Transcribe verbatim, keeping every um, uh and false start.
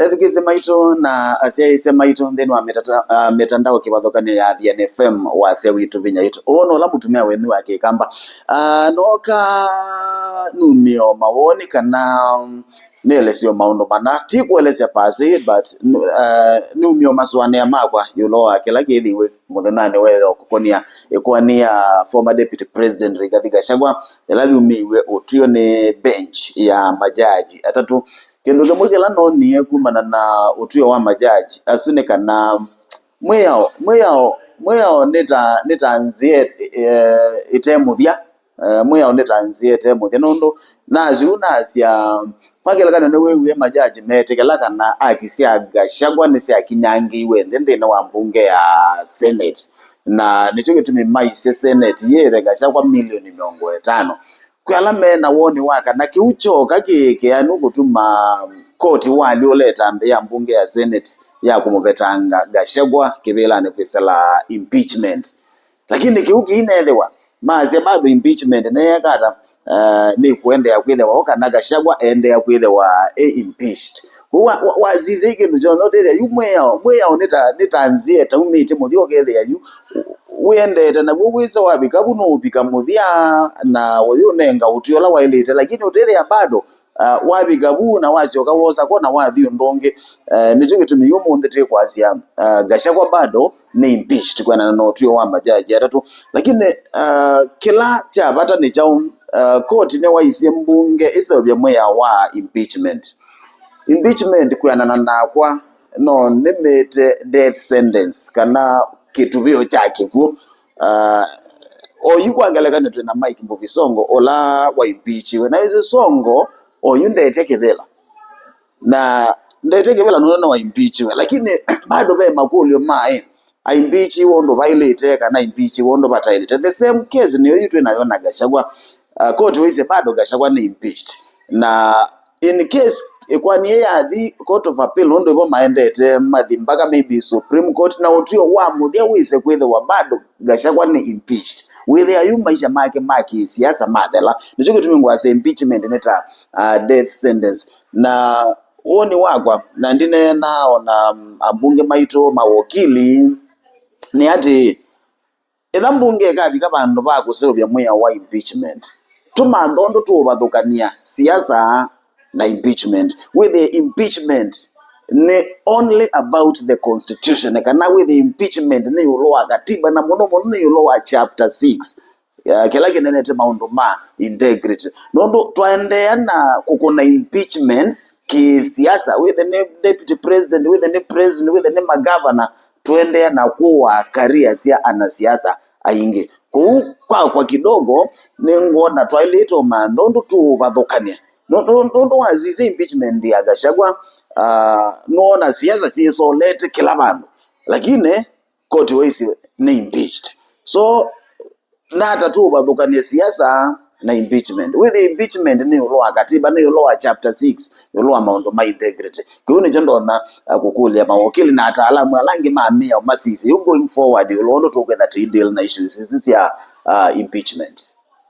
Ethukĩĩsya maitũ na asyaĩĩsya maitũ nthĩnĩ wa mĩtata-, ah, mĩtandao kĩvathũkanyo ya Athiani F M, wasya witũ, vinya witũ. Ũũ nĩ ũla mũtumĩa wenyu wa Kĩkamba. Ah, nooka numie o mawoni kana, mm, nĩelesye o maũndũ mana. Ti kũelesya per se, but, ah, numie o masũanĩa makwa ĩũlũ wa kĩla kĩthĩiwe mũthenyanĩ wa ĩyoo kũkonia ĩkoani ya former Deputy President Rigathi Gachagua, ĩla yumĩiw'e ũtw'o nĩ bench ya majaji atatũ. Kĩndũ kĩmwe kĩla noonie kumana na ũtw'ĩo wa majaji asu nĩ kana mwĩao, mwĩao, mwĩao nĩ ta, nĩ ta nzĩa, eh, ĩte mũthya. Eh, mwĩao nĩ ta nzĩa ĩte mũthya, nũndũ nasya ũu nasya, kwa ngelekany'o, nĩwĩwie majaji meetĩkĩla kana aki sya Gachagua nĩsyakinyangĩiwe nthĩ nthĩnĩ wa mbunge ya Senate, na nĩkyo kĩtumi maisye Senate yĩĩve Gachagua milioni mĩongo ĩtano. Kwĩ ala me na woni wa kana kĩu kyoka kĩĩ kĩanu kũtuma koti walyũla ĩtambya ya mbunge ya Senate ya kũmũvetanga Gachagua kĩvĩlanĩ kwĩsĩla impeachment. Lakini kĩu kĩinethĩwa, masya bado impeachment nĩyeka ata, eh, nĩkũendeea kwĩthĩwa o kana Gachagua endeea kwĩthĩwa e impeached. Kwoou wa-, wa-, wasisya ĩ kĩndũ kyonthe ũtethĩa yu mwĩao, mwĩao nĩ ta, nĩ ta nzĩa ĩtaumĩtye mũthya ũkethĩa yu wĩendete naw'o wĩsa wavika vu nũũvika mũthya na ũyũnenga ũtw'ĩo ũla waĩlĩte, lakini ũtethĩa bado, ah, wavika vu na wasyoka wosa ko na wathi ũndũ ũngĩ. Eh, nĩkyo kĩtumi yu ũmũnthĩ twĩkwasya, ah, Gachagua bado nĩ impeached kwĩanana na ũtw'ĩo wa majaji atatũ. Lakini, ah, kĩla kya vata nĩ kyaũ? Ah, koti nĩwaisye mbunge ĩseũvye mwĩao wa impeachment. Impeachment kwĩanana nakwa no nĩmĩte death sentence kana kĩtuvĩo kya kĩkw'ũ. Ah, oyu kwa ngelekany'o twĩ na Mike Mbuvi Songo ũla waimpichiwe. Na wĩsĩ Songo oyu ndetya kĩvĩla. Na ndetya kĩvĩla nũndũ nĩwaimpichiwe. Lakini bado ve makũlyo maĩ, aimpichiwe ũndũ vaĩlĩte kana aimpichiwe ũndũ vataĩlĩte? The same case nĩyo yu twĩ nayo na Gachagua. Ah, koti waisye bado Gachagua nĩ impeached. Na in case ĩkoani ĩĩ yathi Court of Appeal, nũndũ ĩvo maendete mathi mpaka maybe Supreme Court, na ũtw'ĩo wa mũthya wĩse kwĩthĩwa bado Gachagua nĩ impeached, wĩthĩa yu maisha make ma kĩsiasa mathela. Nĩkyo kĩtumi ngwasya impeachment nĩ ta, ah, death sentence. Na woni wakwa, na ndineenaa o na, mm, ambunge maitũ, mawokili, nĩ atĩ, ĩla mbunge ĩkavika vandũ va kũseũvya mwĩao wa impeachment, tũmantha ũndũ tũũvathũkany'a siasa na impeachment. Wĩthĩe impeachment nĩ only about the constitution, kana wĩthĩe impeachment nĩ ĩũlũ wa katiba, na mũno mũno nĩ ĩũlũ wa chapter six, uh, kĩla kĩnenete maũndũ ma integrity. Nũndũ twaendeea na kũkũna impeachments kĩsiasa, wĩthĩe nĩ deputy president, wĩthĩe nĩ president, wĩthĩe nĩ magavana, tũendeea na kũaa career sya anasiasa aingĩ. Kwoou kwakwa kidogo, nĩngwona twaĩlĩte ũmantha ũndũ tũũvathũkany'a. Nũ-, nũ-, nũndũ wasisya impeachment ya Gachagua, ah, nũona siasa syĩsolete kĩla vandũ. Lakini koti waisye nĩ impeached. So, nata tũũvathũkany'a siasa na impeachment? Wĩthĩe impeachment nĩ ĩũlũ wa katiba, nĩ ĩũlũ wa chapter six, ĩũlũ wa maũndũ ma integrity. Kĩu nĩkyo ndonya, uh, kũkũlya mawokili na ataalamu ala angĩ ma mĩao masisye yu going forward ĩũlũ ũndũ tũkwĩtha tũi deal na issues ici sya, uh, impeachment.